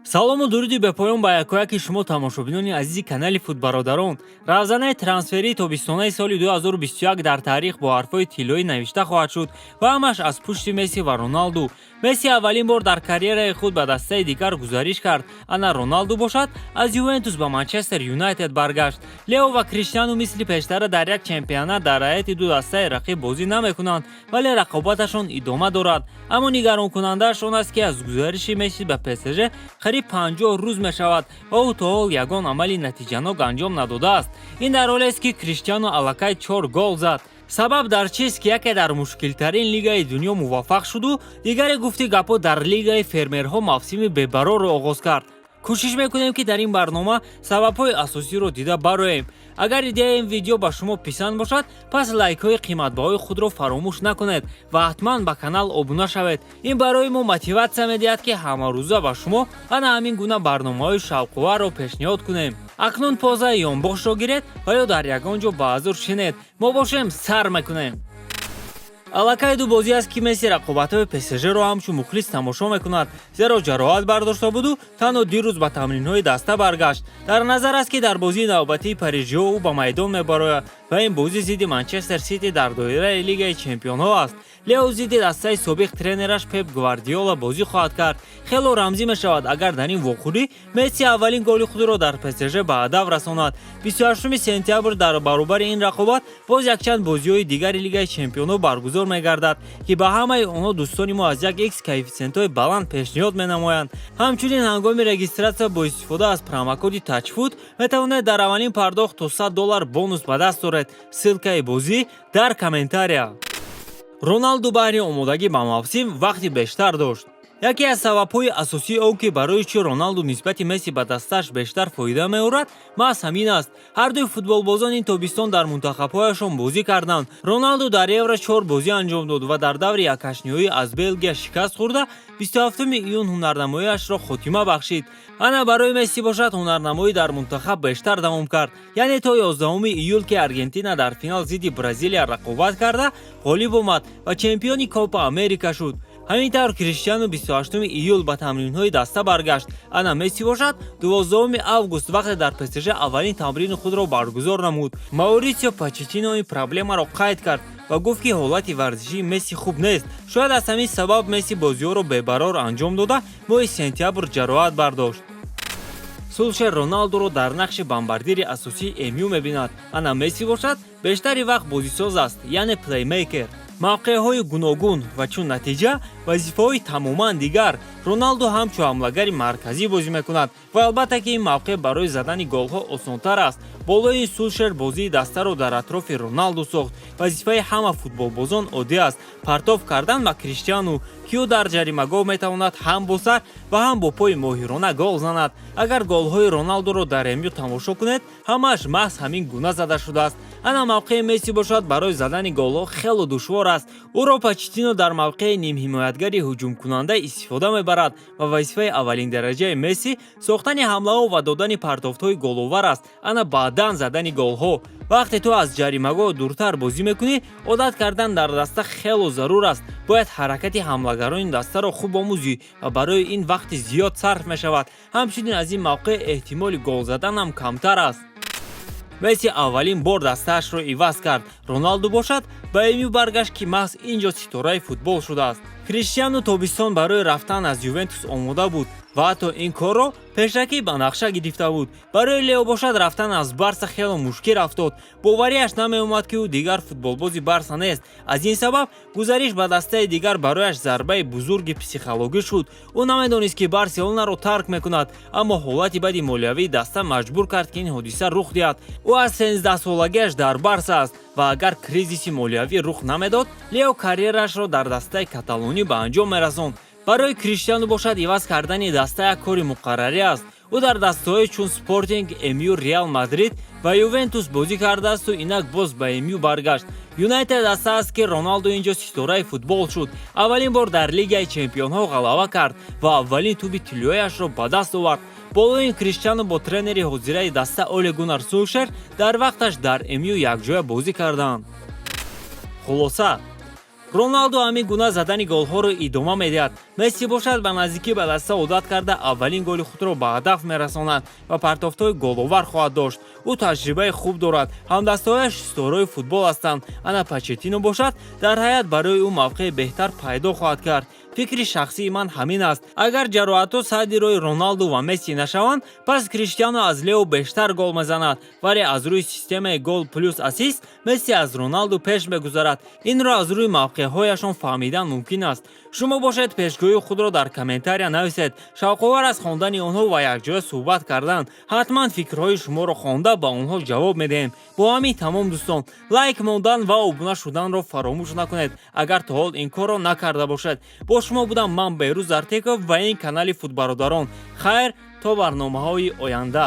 Салому дуруди бепоён ба якояки шумо, тамошобинони азизи канали Футбародарон. Равзанаи трансферии тобистонаи соли 2021 дар таърих бо ҳарфҳои тиллоӣ навишта хоҳад шуд ва ҳамаш аз пушти Месси ва Роналду. Месси аввалин бор дар карьераи худ ба дастаи дигар гузариш кард. Ана Роналду бошад, аз Ювентус ба Манчестер Юнайтед баргашт. Лео ва Криштиану мисли пештара дар як чемпионат дар ҳайати ду дастаи рақиб бозӣ намекунанд, вале рақобаташон идома дорад. Аммо нигаронкунандааш он аст, ки аз гузариши Месси ба ПСЖ қариб 50 рӯз мешавад ва ӯ то ҳол ягон амали натиҷанок анҷом надодааст. Ин дар ҳолест, ки Криштиану аллакай чор гол зад. Сабаб дар чист, ки яке дар мушкилтарин лигаи дунё муваффақ шуду дигаре, гуфти гапҳо, дар лигаи фермерҳо мавсими бебарорро оғоз кард? Кӯшиш мекунем, ки дар ин барнома сабабҳои асосиро дида бароем. Агар идеяи ин видео ба шумо писанд бошад, пас лайкҳои қиматбаҳои худро фаромӯш накунед ва ҳатман ба канал обуна шавед. Ин барои мо мотиватсия медиҳад, ки ҳамарӯза ба шумо ана ҳамин гуна барномаҳои шавқоварро пешниҳод кунем. Акнун позаи ёнбошро гиред ва ё дар ягон ҷо баҳузур шинед. Мо бошем, сар мекунем. Аллакай ду бозӣ аст, ки Месси рақобатҳои ПСЖ-ро ҳамчун мухлис тамошо мекунад, зеро ҷароҳат бардошта буду танҳо дирӯз ба тамринҳои даста баргашт. Дар назар аст, ки дар бозии навбатии парижиҳо ӯ ба майдон мебарояд ва ин бозӣ зидди Манчестер Сити дар доираи Лигаи чемпионҳо аст. Лео зидди дастаи собиқ тренераш Пеп Гвардиола бозӣ хоҳад кард. Хело рамзӣ мешавад, агар дар ин вохӯрӣ Месси аввалин голи худро дар ПСЖ ба ҳадаф расонад. 28 сентябр дар баробари ин рақобат боз якчанд бозиҳои дигари Лигаи чемпионҳо баргузор мегардад, ки ба ҳамаи онҳо дӯстони мо аз як икс коэффитсиентҳои баланд пешниҳод менамоянд. Ҳамчунин, ҳангоми регистратсия бо истифода аз промокоди Тачфуд метавонед дар аввалин пардохт то 100 доллар бонус ба даст оред. Ссылкаи бозӣ дар комментария. Роналду баҳри омодагӣ ба мавсим вақти бештар дошт. Яке аз сабабҳои асосии он, ки барои чӣ Роналду нисбати Месси ба дастааш бештар фоида меорад, маҳз ҳамин аст. Ҳардуи футболбозон ин тобистон дар мунтахабҳояшон бозӣ карданд. Роналду дар Евро чор бозӣ анҷом дод ва дар даври якҳаштниҳоӣ аз Белгия шикаст хӯрда, 27 июн ҳунарнамоиашро хотима бахшид. Ана барои Месси бошад, ҳунарнамоӣ дар мунтахаб бештар давом кард, яъне то 11 июл, ки Аргентина дар финал зидди Бразилия рақобат карда, ғолиб омад ва чемпиони Копа Америка шуд. Ҳамин тавр, Криштиану 28 июл ба тамринҳои даста баргашт. Ана Месси бошад, 12 август, вақте дар ПСЖ аввалин тамрини худро баргузор намуд. Маурисио Почеттино ин проблемаро қайд кард ва гуфт, ки ҳолати варзишии Месси хуб нест. Шояд аз ҳамин сабаб Месси бозиҳоро бебарор анҷом дода, моҳи сентябр ҷароҳат бардошт. Сулшер Роналдуро дар нақши бомбардири асосии МЮ мебинад. Ана Месси бошад, бештари вақт бозисоз аст, яъне плеймейкер. Мавқеъҳои гуногун ва чун натиҷа вазифаҳои тамоман дигар. Роналду ҳамчун ҳамлагари марказӣ бозӣ мекунад ва албатта, ки ин мавқеъ барои задани голҳо осонтар аст. Болои ин, Сулшер бозии дастаро дар атрофи Роналду сохт. Вазифаи ҳама футболбозон оддӣ аст: партов кардан ба Криштиану, ки ӯ дар ҷаримагоҳ метавонад ҳам бо сар ва ҳам бо пои моҳирона гол занад. Агар голҳои Роналдуро дар МЮ тамошо кунед, ҳамааш маҳз ҳамин гуна зада шудааст. Ана мавқеи Месси бошад, барои задани голҳо хело душвор аст. Ӯро Почеттино дар мавқеи нимҳимоятгари ҳуҷумкунанда истифода мебарад ва вазифаи аввалиндараҷаи Месси сохтани ҳамлаҳо ва додани партофтҳои головар аст, ана баъдан задани голҳо. Вақте ту аз ҷаримагоҳ дуртар бозӣ мекунӣ, одат кардан дар даста хело зарур аст. Бояд ҳаракати ҳамлагарони дастаро хуб омӯзӣ ва барои ин вақти зиёд сарф мешавад. Ҳамчунин, аз ин мавқеъ эҳтимоли гол задан ҳам камтар аст. Месси аввалин бор дастаашро иваз кард. Роналду бошад, ба МЮ баргашт, ки маҳз ин ҷо ситораи футбол шудааст. Криштиану тобистон барои рафтан аз Ювентус омода буд ва ҳатто ин корро пешакӣ ба нақша гирифта буд. Барои Лео бошад, рафтан аз Барса хело мушкил афтод. Боварияш намеомад, ки ӯ дигар футболбози Барса нест. Аз ин сабаб гузариш ба дастаи дигар барояш зарбаи бузурги психологӣ шуд. Ӯ намедонист, ки Барселонаро тарк мекунад, аммо ҳолати бади молиявии даста маҷбур кард, ки ин ҳодиса рух диҳад. Ӯ аз 13-солагиаш дар Барса аст ва агар кризиси молиявӣ рух намедод, Лео карьерашро дар дастаи каталонӣ ба анҷом мерасонд. Барои Криштиану бошад, иваз кардани даста як кори муқаррарӣ аст. Ӯ дар дастаҳои чун Спортинг, МЮ, Реал Мадрид ва Ювентус бозӣ кардаасту инак боз ба МЮ баргашт. Юнайтед даста аст, ки Роналду ин ҷо ситораи футбол шуд, аввалин бор дар Лигаи чемпионҳо ғалаба кард ва аввалин тӯби тиллояшро ба даст овард. Болои ин, Криштиану бо тренери ҳозираи даста Оле Гунар Сулшер дар вақташ дар МЮ якҷоя бозӣ карданд. Хулоса, Роналду ҳамин гуна задани голҳоро идома медиҳад. Месси бошад, ба наздикӣ ба даста одат карда, аввалин голи худро ба ҳадаф мерасонад ва партофтҳои головар хоҳад дошт. Ӯ таҷрибаи хуб дорад, ҳамдастаҳояш ситораҳои футбол ҳастанд. Ана Почеттино бошад, дар ҳайат барои ӯ мавқеи беҳтар пайдо хоҳад кард. Фикри шахсии ман ҳамин аст. Агар ҷароҳатҳо садди роҳи Роналду ва Месси нашаванд, пас Криштиану аз Лео бештар гол мезанад, вале аз рӯи системаи гол плюс ассист Месси аз Роналду пеш мегузарад. Инро аз рӯи мавқеъҳояшон фаҳмидан мумкин аст. Шумо бошед, пешгӯии худро дар комментария нависед. Шавқовар аст хондани онҳо ва якҷоя суҳбат кардан. Ҳатман фикрҳои шуморо хонда, ба онҳо ҷавоб медиҳем. Бо ҳамин тамом, дӯстон. Лайк мондан ва обуна шуданро фаромӯш накунед, агар то ҳол ин корро накарда бошед. Бо шумо будам ман, Беҳрӯз Зартеков, ва ин канали Футбародарон. Хайр, то барномаҳои оянда.